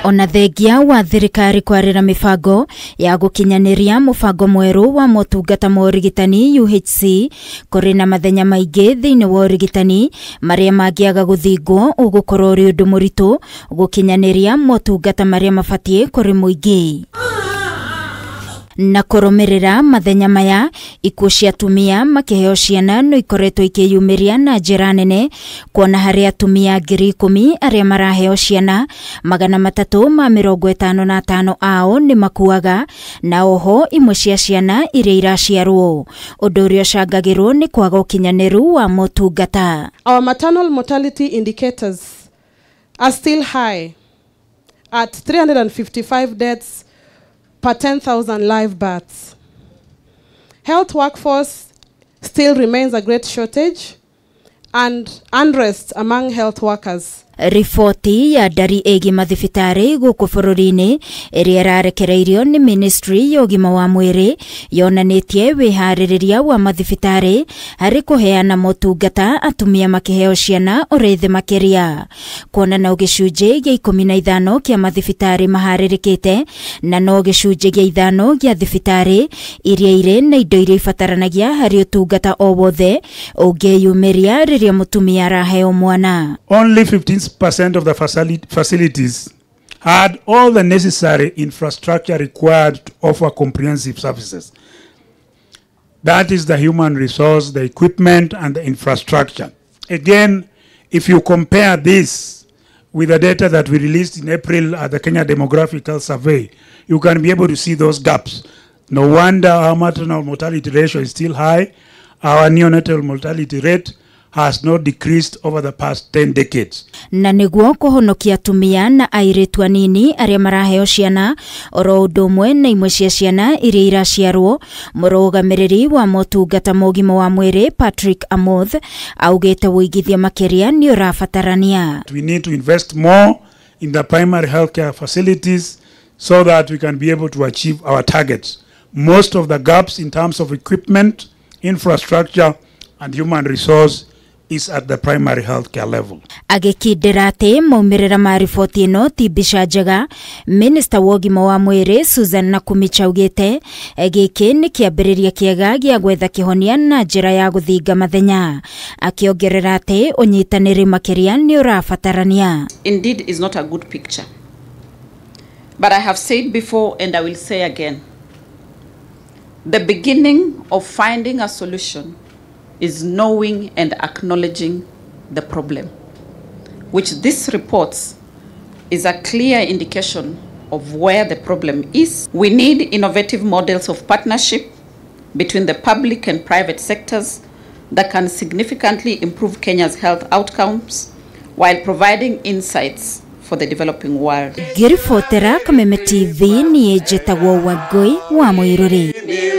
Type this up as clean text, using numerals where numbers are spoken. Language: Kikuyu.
Ona thengia wa thirikari kwarĩra mĩbango ya gũkinyanĩria mũbango mwerũ wa motungata ma ũrigitani UHC, kũrĩ na mathenya maingĩ thĩinĩ wa ũrigitani marĩa mangĩaga gũthingwo ũgũkorwo ũrĩ ũndũ mũritũ gũkinyanĩria motungata marĩa mabatiĩ kũrĩ mũingĩ. Na kũrũmĩrĩra mathenya maya, ikuũ cia atumia makĩheo ciana no ikoretwo ikĩyumĩria na njĩra nene, kuona harĩ atumia 10,000 arĩa maraheo ciana, 355 ao nĩ makuaga, na oho imwe cia ciana iria iraciarwo, ũndũ ũrĩa ũcangagĩrwo nĩ kwaga ũkinyanĩru wa motungata. Our maternal mortality indicators are still high at 355 deaths per 10,000 live births. Health workforce still remains a great shortage and unrest among health workers. Riboti ya ndari ĩgiĩ mathibitarĩ gũkũ bũrũri-inĩ ĩrĩa ĩrarekereirio nĩ Ministry ya ũgima wa mwĩrĩ yonanĩtie wĩharĩrĩria wa mathibitarĩ harĩ kũheana motungata atumia makĩheo ciana ũrĩ thĩ makĩria, kuona no gĩcunjĩ gĩa 15 kĩa mathibitarĩ maharĩrĩkĩte na no gĩcunjĩ gĩa 5 gĩa thibitarĩ iria irĩ na indo iria ibataranagia harĩ ũtungata o wothe ũngĩyumĩria rĩrĩa mũtumia araheo mwana. Only 15% of the facilities had all the necessary infrastructure required to offer comprehensive services. That is the human resource, the equipment, and the infrastructure. Again, if you compare this with the data that we released in April at the Kenya Demographic Survey, you can be able to see those gaps. No wonder our maternal mortality ratio is still high. Our neonatal mortality rate has not decreased over the past 10 decades. Na nĩguo kũhonokia atumia na airĩtu anini arĩa maraheo ciana oro ũndũ ũmwe na imwe cia ciana iria iraciarwo, mũrũgamĩrĩri wa motungata ma ũgima wa mwĩrĩ Patrick Amoth augĩte ũigithia makĩria nĩ ũrabatarania. We need to invest more in the primary healthcare facilities so that we can be able to achieve our targets. Most of the gaps in terms of equipment, infrastructure, and human resource is at the primary healthcare level. Agĩkindĩra atĩ maumĩrĩra ma riboti ĩno ti mbica njega, Minista wa ũgima wa mwĩrĩ Susan Nakhumicha augĩte gĩkĩ nĩ kĩambĩrĩria kĩega gĩa gwetha kĩhonia na njĩra ya gũthinga mathenya, akĩongerera atĩ ũnyitanĩri makĩria nĩ ũrabatarania. Indeed is not a good picture. But I have said before and I will say again, the beginning of finding a solution is knowing and acknowledging the problem, which this report is a clear indication of where the problem is. We need innovative models of partnership between the public and private sectors that can significantly improve Kenya's health outcomes while providing insights for the developing world. Ngĩribotera Kameme TV, niĩ njĩtagwo Wangũi wa Mũirũrĩ.